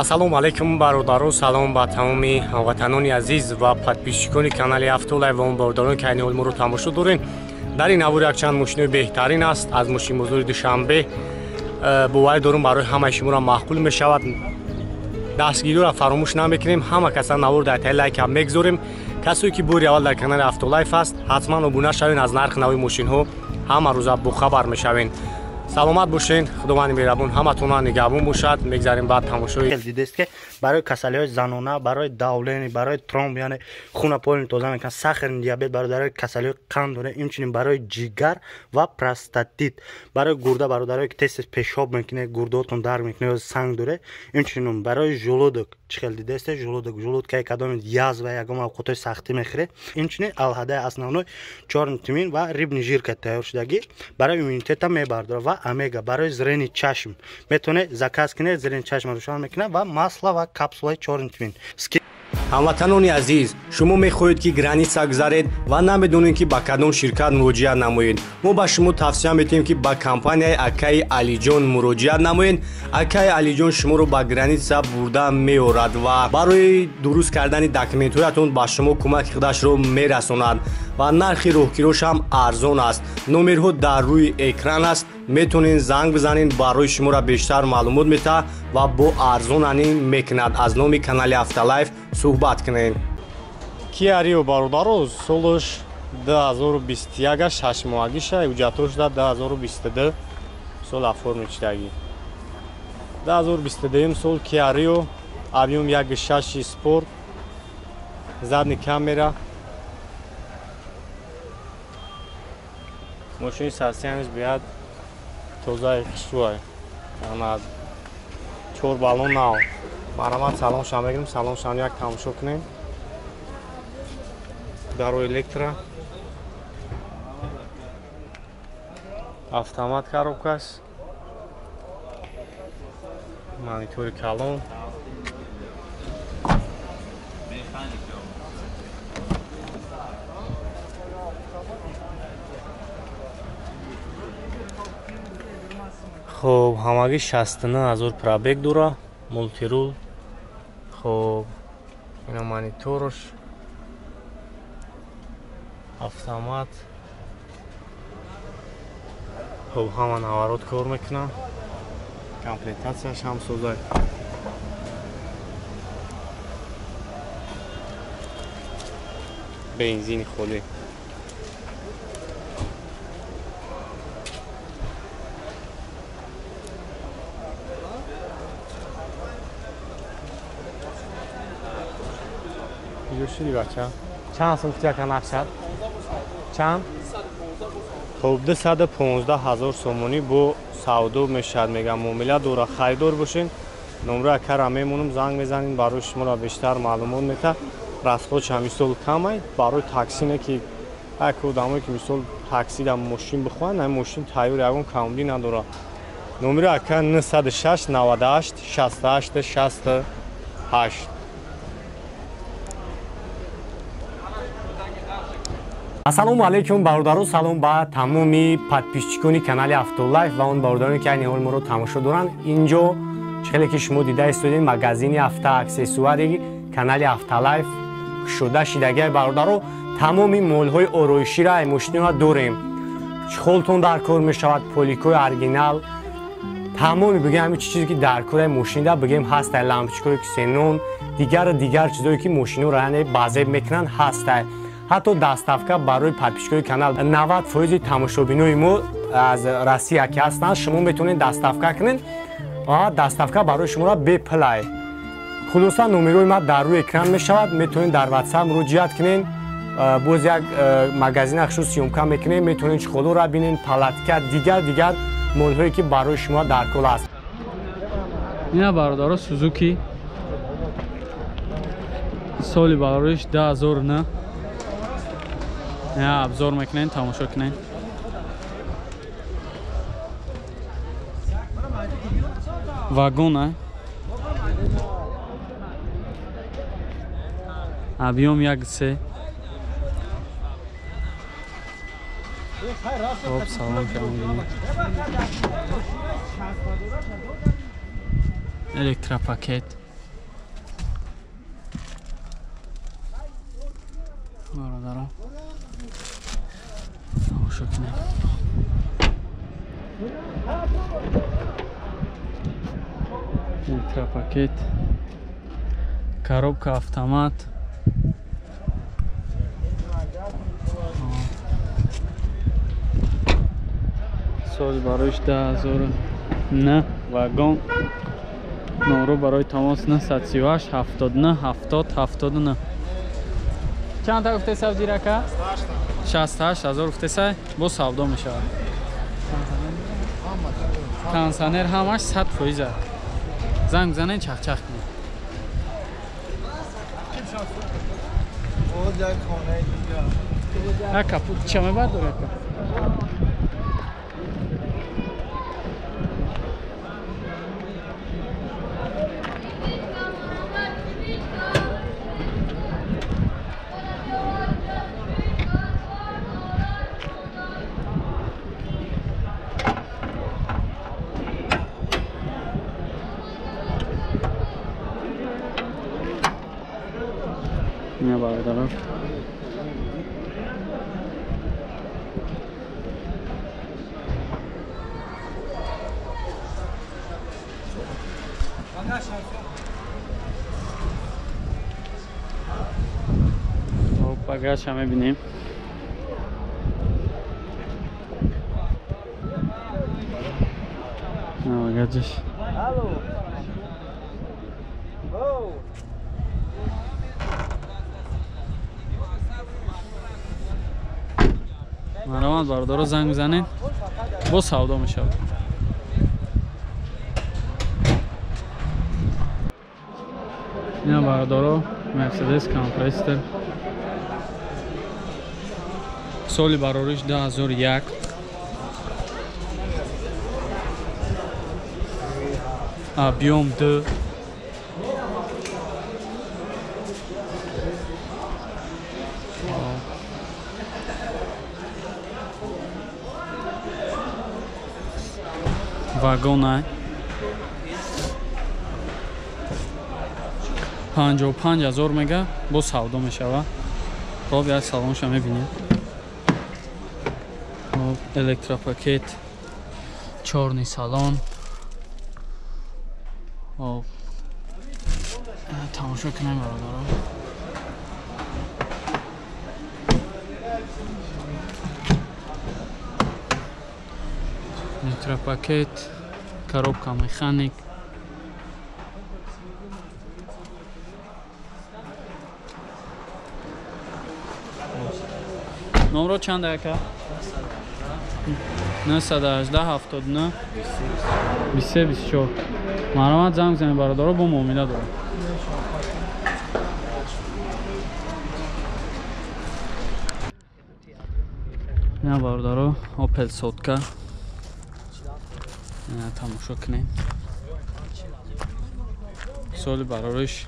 Ассалому алайкум бародарон, салом ба тамоми ҳамватанони азиз ва подписчикони канали Автолайв ва он бародарон ки айни ҳол моро тамошо дорем. Дар ин навор якчанд мошинои беҳтарин аст аз мошинбозори Душанбе. Боварӣ дорум барои ҳамаи шуморо маъқул мешавад. Дастгириро фаромӯш намекунем, ҳама каса навор дар таи лайк ҳам мегузорем. Касое ки бори аввал дар канали Автолайв аст, ҳатман обуна шавед, аз нархи нави мошинҳо ҳама рӯза бохабар мешавед. Саломат бошед, худованди меҳрабон ҳаматонро нигаҳбон бошад. Мегзарем баъд тамошои. Дидест ки барои касалиҳои занона, барои давление, барои тромб, яъне хунапони тоза мекунад, сахарный диабет, бародарои касалиҳои қанд дорад, инчунин барои ҷигар ва простатит, барои гурда, бародарое ки тез пешоб мекунед, гурдаотон дард мекунад ё санг дорад, инчунин барои желудок, чӣ хел дидест, желудок, желудкаи кадоми язва ягон овқатҳои сахтӣ мехӯред, инчунин алҳадаи основной чёрный тмин ва рыбный жирка тайёр шудагӣ барои иммунитета мебардорад ва омега барои зрени чашм метавонед заказ кунед, зрени чашм рӯшан мекунад ва масло ва капсулаи чёрный тмин. Ҳамватанони азиз, шумо мехоҳед ки граница гузаред ва намедонед ки ба кадом ширкат муроҷиат намоед. Мо ба шумо тавсия метиҳем ки ба компанияи Акаи Алиҷон муроҷиат намоед. Акаи Алиҷон шуморо ба граница бурда меорад ва барои дуруст кардани документҳоятон ба шумо кӯмаки худашро мерасонад ва нархи роҳкирош ҳам арзон аст. Номерҳо дар рӯи экран аст, метавонед занг бизанед, барои шуморо бештар маълумот метаҳад ва бо арзонанӣ мекунад. Аз номи канали Автолайв суҳбат кунед. Kia Rio бародаро, солаш 2021 шашмоҳагиша, ҳуҷҷатҳо шуда 2022 сол оформи шудагӣ. 2022 сол Kia Rio, объем 1.6 спорт, задний камера. Мошини сасияниш биёд тозаи хушрӯй. Ана 4 баллон нав. Марҳамат, салон шам мегирем, салон шам як тамошо кунем. Даро электро. Автомат коробкаш. Монитори калон. Хоб, ҳамагӣ 69,000 пробег дора, мултирул. Хоб, ина мониторш, автомат. Хоб, ҳама наворот кор мекунад. Комплектатсияш ҳам созай. Бензини холӣ. Шуди бача. Чанд сум кутяка нақшад? Чанд? Хоб, 215,000 сомонӣ бо савдо мешавад, мегам муомила дора. Харидор бошен, номраи акара мемонам, занг мезанем, барои шуморо бештар маълумот метаҳад. Расходш ҳам мисол камай, барои таксине ки як одамое ки мисол таксида мошин бихоҳанд, ҳамин мошин тайёр ягон камбудӣ надорад. Номери ака 906 98 68 68. Ассалому алайкум бародарон, салом ба тамоми подписчикони канали Автолайв ва он бародароне ки айни ҳол моро тамошо доранд. Инҷо чӣ хеле ки шумо дида истодед, магазини автоаксессуари канали Автолайв кушода шидагиай бародаро. Тамоми молҳои ороиширо ай мошинро дорем. Чхолтон дар кор мешавад, поликои оригинал, тамоми бигем ҳамин чизе ки дар кори мошинда бигем ҳастай, лампочкаҳои ксенон, дигару дигар чизое ки мошинро яъне базеб мекунанд ҳастай. Ҳатто доставка барои подписчикои канал 90% тамошобинои мо аз Россия ки ҳастанд, шумо метавонед доставка кунед ва доставка барои шуморо бепулай. Хулоса, номерои ма дар рӯи экран мешавад, метавонед дар WhatsApp муроҷиат кунед. Боз як магазина хушу съёмка мекунем, метавонед чхолоро бинед, палатка, дигар молҳое ки барои шумо дар кор аст. Ина бародаро, Сузуки соли бароиш 2009. Я обзор мекунем, тамошо кунем. Вагон, а? Объем 1.3. Хоб, салом кардем. Электропакет. дора. Тамошо кунем. Электропакет, коробка автомат. Соли бароиш 2009 вагон. Номро барои тамос 938 79 70 79. Чанд та гуфте савдир ака? 68 ҳазор гуфте сай, бо савдо мешавад. Кондиционер ҳамаш 100%. Занг бизанед, чахчах кунед. Ака, ча мебардор ака? Не бародарон. Хоб, багажа мебинем. Багажаш. Маромад бародаро, занг бизанед, бо савдо мешавад. Ина бародаро, Mercedes Kompressor, соли барориш 2001. Объем 2. Вагона 55 ҳазор мега, бо савдо мешава. Хоб, як салонша мебинем. Хоб, электропакет, чорный салон. Хоб, тамошо кунем бародаро. Электропакет, коробка механик. Номро чанд ака? 918 79 23 24. Маромад, занг бизанед бародаро, бо муомила дорам. Ина бародаро, Opel сотка. Тамошо кунед. Соли барориш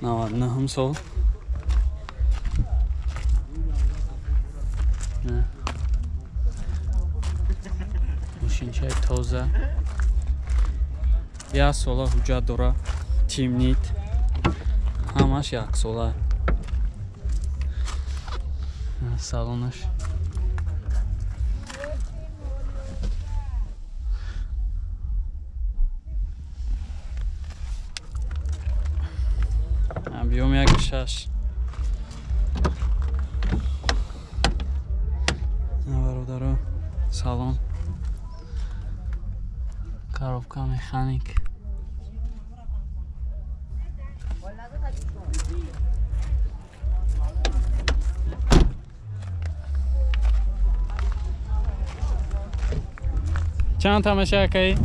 99 сол. Мошинчаи тоза. Як сола ҳуҷҷат дора, тимнит. Ҳамаш яксола. Салонаш. Объем 1,6. Бародаро, салон, коробка механик. Чанд та меша акаи?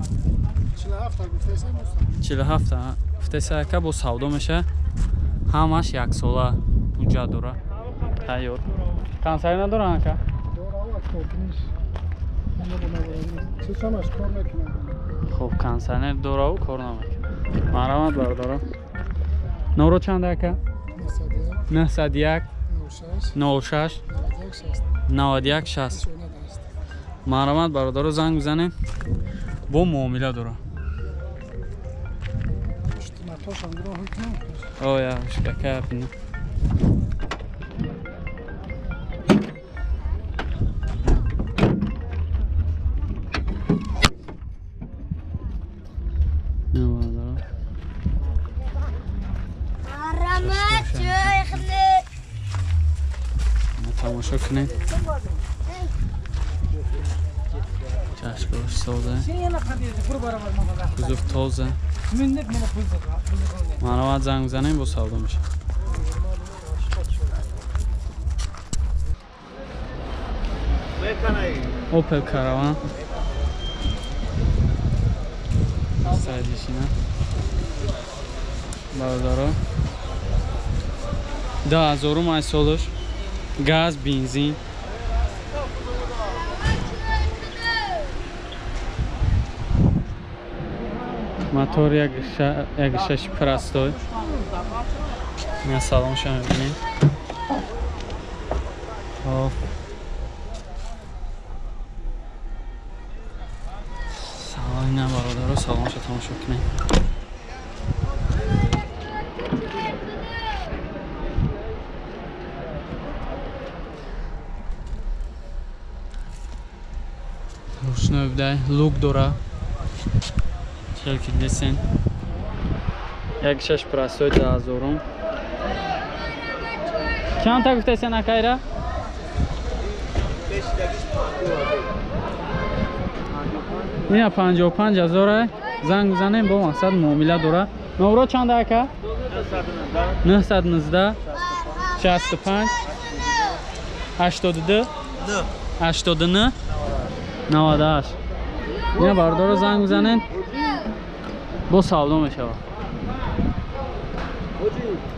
47 гуфтеса ака, бо савдо меша. Ҳамаш яксола ҳуҷҷат дора. Тайёр. Консерв надора ака? Хоб, кондиционер дораву кор намекунад. Марҳамат бародаро. Номро чанд ака? 901 06 91 60. Марҳамат бародаро, занг бизанед, бо муомила дора. Оя, шкака бина. Тамошо кунед. Чашкош соза. Кузов тоза. Маромад занг бизанем, бо савдо мешавад. Опел Караван. Сайдишина. Бародаро. 10000 май солаш. Газ, бензин. Мотор 1.6 простой. Ина салонша мебинем. Хоб. Ина бародаро салонша тамошо кунем. Рӯшнои будай, лук дора. Чел ки дидесен. 1.6 простой 10000. Чанд та гуфтесен акайра? Ина 55000 занг бизанем, бо мақсад муомила дора. Номро чанд ака? 919 65 82 89 98. Ина бародаро занг бизанем, бо савдо мешавад.